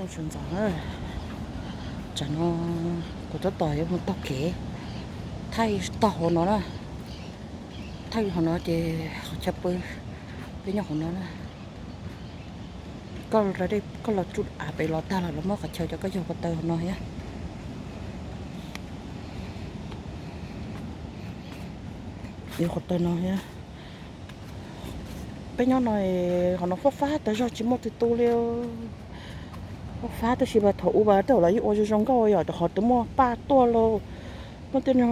Sawv ntxov na, tsam no kuv tab tom yuav mus taug kev, thaij tog hauv no na, thaij hauv no ces qhov chaw pw, peb nyob hauv no na. Koj los tsuj av pem los tag los lawv muab qhov chaw cov koj yog ko taw hauv no thiab. Yog ko taw no thiab. Peb nyob no, qhov no fab fab tas zog tsis muaj twg tu li. Fab fab tab sis mas thaum ub mas tej zaum lawv yeej ua zoo zoo nkauj yom, rau qhov twb muaj paj tuaj lauj, muaj tej no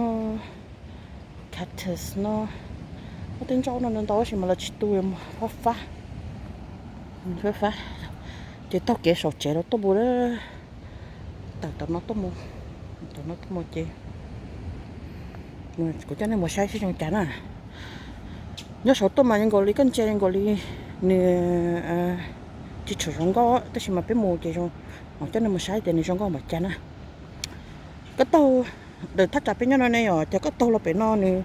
cactus no, muaj tej ntsauj no ntau tab sis mas lawv tsis tu, fab fab, fab fab. Ces taug kev saum tsev los tuaj mus, tawm tom no tuaj mus, tom no tuaj mus ces kuv coj nej mus saib seb zoo cas na. Nyob saud tuaj mas zoo nkaus li koj ntsia zoo nkaus li nws tsis tshua zoo nkauj tab sis mas peb mus ces zoo, coj nej mus saib tias nws zoo nkauj npaum cas na. Koj taug, ntawm thaj tsam peb nyob no ne yom, ces koj taug los pem no nws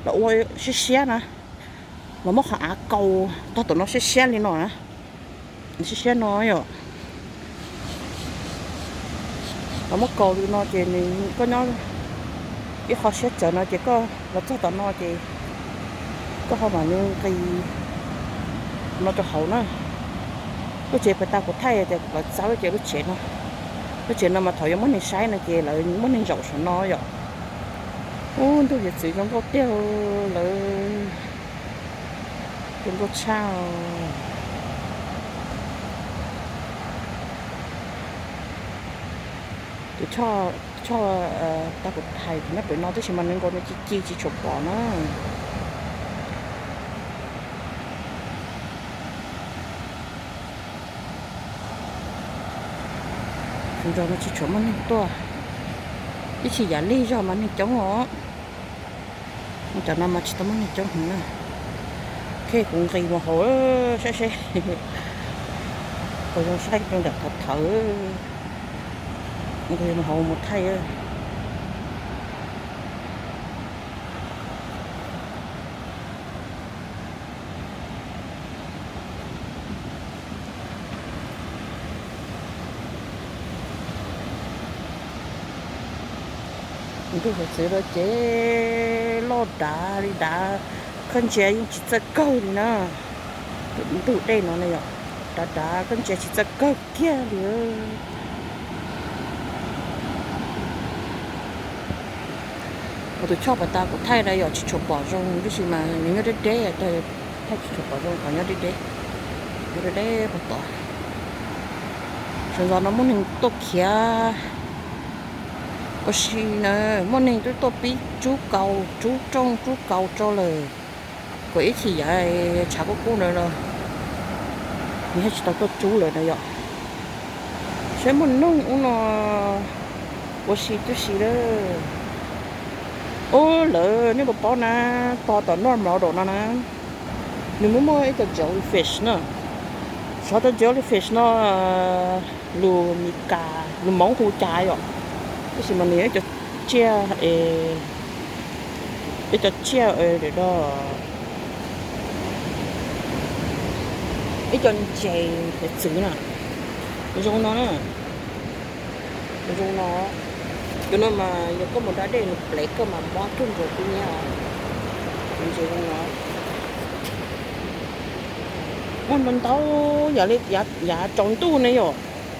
los ua siab siab na, los muab qhov av kaus tog tom no siab siab li no na, siab siab no yom. Los muab kaus li no ces nws, koj nyob ib qho siab tsawv no ces koj los txog tom no ces koj ho mam li nqis no rau hauv na. Lub tsev pas tas kuv thaij tias lawv txav lub tsev, lub tsev no, lub tsev no mas thaum yuav muab neeg saib no ces lawv muab neeg zaum saum no yom. Ub, ntuj yawm txwv zoo nkauj tiag lawm, zoo nkauj tshaj. Tus choj, choj tas kuv thaij thaum nyob pem no tab sis mas nws nkaus nws ci ci tsis tshua pom na. Sawv ntxov no tsis tshua muaj neeg tuaj, ib txhia yav lig zog mas neeg coob os. Cov no mas tsis tau muaj neeg coob heev na. Ok, kuv nqis mus hauv saib seb puas zoo saib rau nram thawv thawv, nqis mus hauv mus thaij. Ntuj yawm txwv lawm ces loj dav li dav, koj ntsia yeej tsis txawj kawg li na. Tus ntug dej no na yom, dav dav koj ntsia tsis txawj kawg kiag li. Tus choj pas tas kuv thaij na yom tsis tshua pom zoo tab sis mas nws nyob deb deb, thaij tsis tshua pom zoo qhov nyob deb deb, nyob deb deb puag tod. Sawv ntxov no muaj neeg tuaj khiav ua si na, muaj neeg twb tuaj pib tsub kaus, tsub rooj tsub kaus rau lawm. Kuv ib txhia yav tshav kub kub ntawd los nws thiaj tsis tau tuaj tsub lawm na yom. Saib muaj neeg ub no ua si tib si lawm. Ub, lawv nej puas paub na, tog tom North Model no na, nws muaj muaj ib co jellyfish na. Xyov cov jellyfish no lus Mes Kas, lus Hmoob hu cas yom, tab sis mas nws yog ib co tsiaj, ib co tsiaj, ib co ntses hiav txwv na, zoo no na. Zoo no, cov no mas yog koj mus da dej nws plev koj mas mob cuag nkaus kuv nyiam os. Ntses zoo no muaj ntau ntau, yam li yav tsaus ntuj ne yom,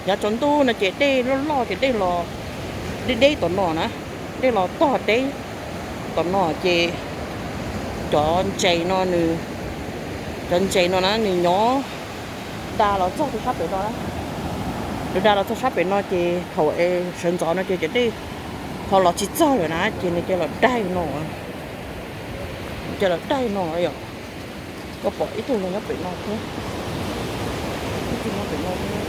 yav tsaus ntuj no ces dej loj loj ces dej los deb deb tom no na, dej los tog deb tom no ces cov ntses no nws, cov ntses no na nws nyob da los txog rau sab pem no, nws da los txog sab pem no ces thaum es sawv ntxov no ces cov dej ho los tsis txog lawm na ces nws cia los daig no, cia los daig no yom. Koj pom ib tug los nyob pem no thiab, ib tug nyob pem no thiab.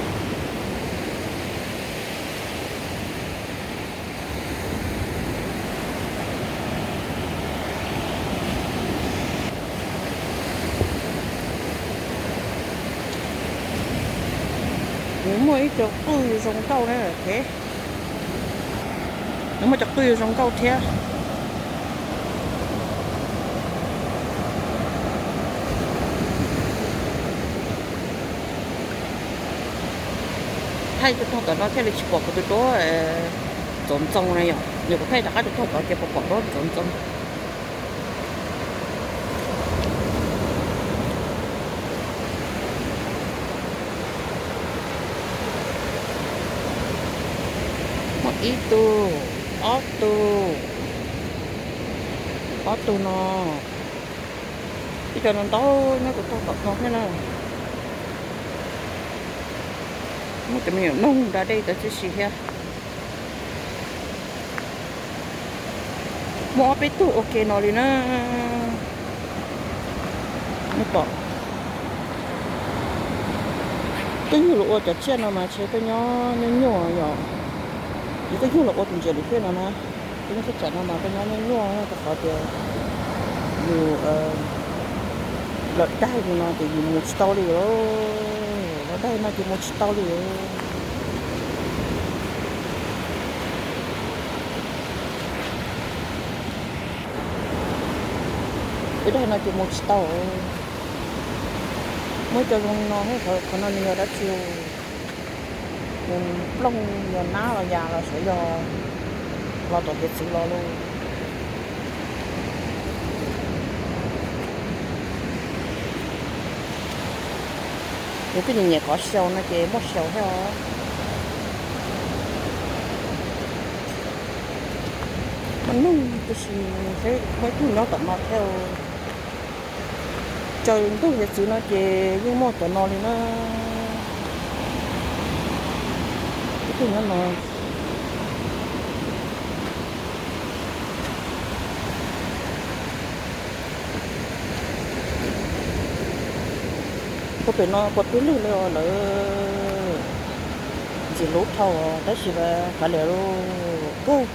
Nws muaj ib co qwj zoo nkauj na, nws muaj cov qwj zoo nkauj thiab. Thaij tus taug tom no thiaj li tsis pom kuv tus duab ntxoov ntxoo na yom. Yog kuv thaij rov qab tus taug tod ces pom pom duab ntxoov ntxoo. Muaj ib tug, ob tug, ob tug no, ib co no ntau nyob tus taug tom no thiab na. Muaj cov me nyuam noog da dej tawv tib si thiab. Muaj ob peb tug ua ke no li na. Nej pom, koj yug los ua cov tsiaj no mas ntshe koj nyob nyuaj nyuaj yom. Yog koj yug los ua tus ntses lwm pliag no na, koj nyob thaj tsam no mas koj nyob nyuaj nyuaj rau qhov tias yus los daig li no ces yus mus tsis tau li lawm. Los daig no ces mus tsis tau li lawm. Wb daig no ces mus tsis tau. Muaj cov zoo no, qhov no nws yog dab tsi? Nws plooj, yog nab los yas los xyov yog los tom hiav txwv los lauj. Yus twb nyiam nyiam kov xyaus no ces muaj xyaus thiab os. Muaj noog tab sis seb muaj ib tug nyob tom no thiab. Tsaws ntug hiav txwv no ces yeej muaj cov no li na. Ib tug nyob no. Puag pem no puas pib lug li os, lawv ntxim hlub dhau tab sis mas kav liam lauj, kawg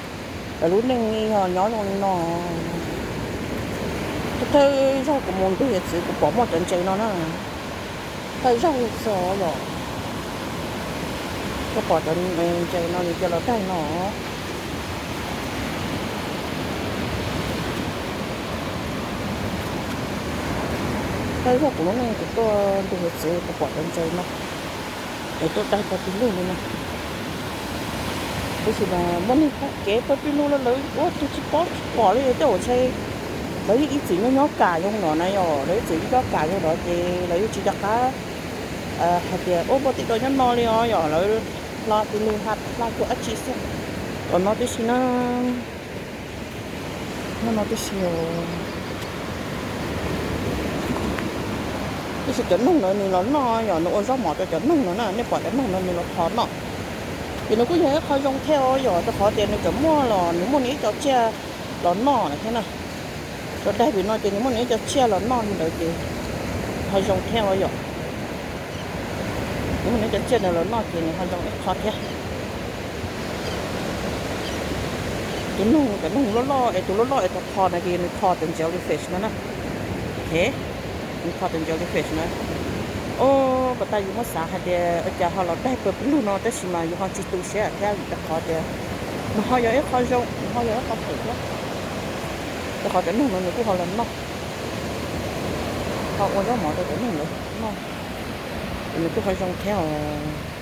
lawv lub neej yog nyob zoo li no. Thawj thawj zaug kuv mus ntug hiav txwv kuv pom muaj cov ntses no na. Thawj zaug xwb os yom. Koj pom cov ntses no nws cia los daig no. Thawj zaug kuv lub neej kuv tuaj ntug hiav txwv kuv pom cov ntses no es tuaj daig puag pib lug li no. Tab sis mas muaj neeg pom kev puag pib lug los lawv ua tus tsis paub tsis pom li tej zaum ntshe lawv yeej ib txwm nyob nyob kam zoo no na yom, lawv ib txwm nyob nyob kam zoo no ces lawv yeej tsis nco qab hais tias ua npua tim do nyob no li os yom, lawv hla tus nws hla tuaj dab tsi xwb. Tom no tib si na, nyob no tib si os. Tab sis cov noog no nws los noj yom, nws ua zaub mov rau cov noog no na, nej pom cov noog no nws los thov noj. Ces nws kuj yog ib qho zoo thiab os yom, rau qhov tias nws tseem muaj los nws muaj nws ib co tsiaj los noj lawm thiab na. Cov daig pem no ces nws muaj nws ib co tsiaj los noj li ntawd ces ho zoo thiab os yom. Nws muaj nws ib co tsiaj ntawd los noj ces nws ho zoo ib qho thiab. Tus noog, cov noog loj loj es tus loj loj es tau tho no ces nws tho cov jellyfish no na. Nws tho cov jellyfish na. Os, puas tas yus muab xav hais tias ua cas ho los daig puag pib lug no tab sis mas yus ho tsis tu siab thiab vim rau qhov tias nws ho yog ib qho zoo, nws ho yog ib qho phem thiab. Rau qhov cov noog no nws kuj ho los noj, ho ua zaub mov rau cov noog ntawd noj, ces nws kuj ho zoo thiab os.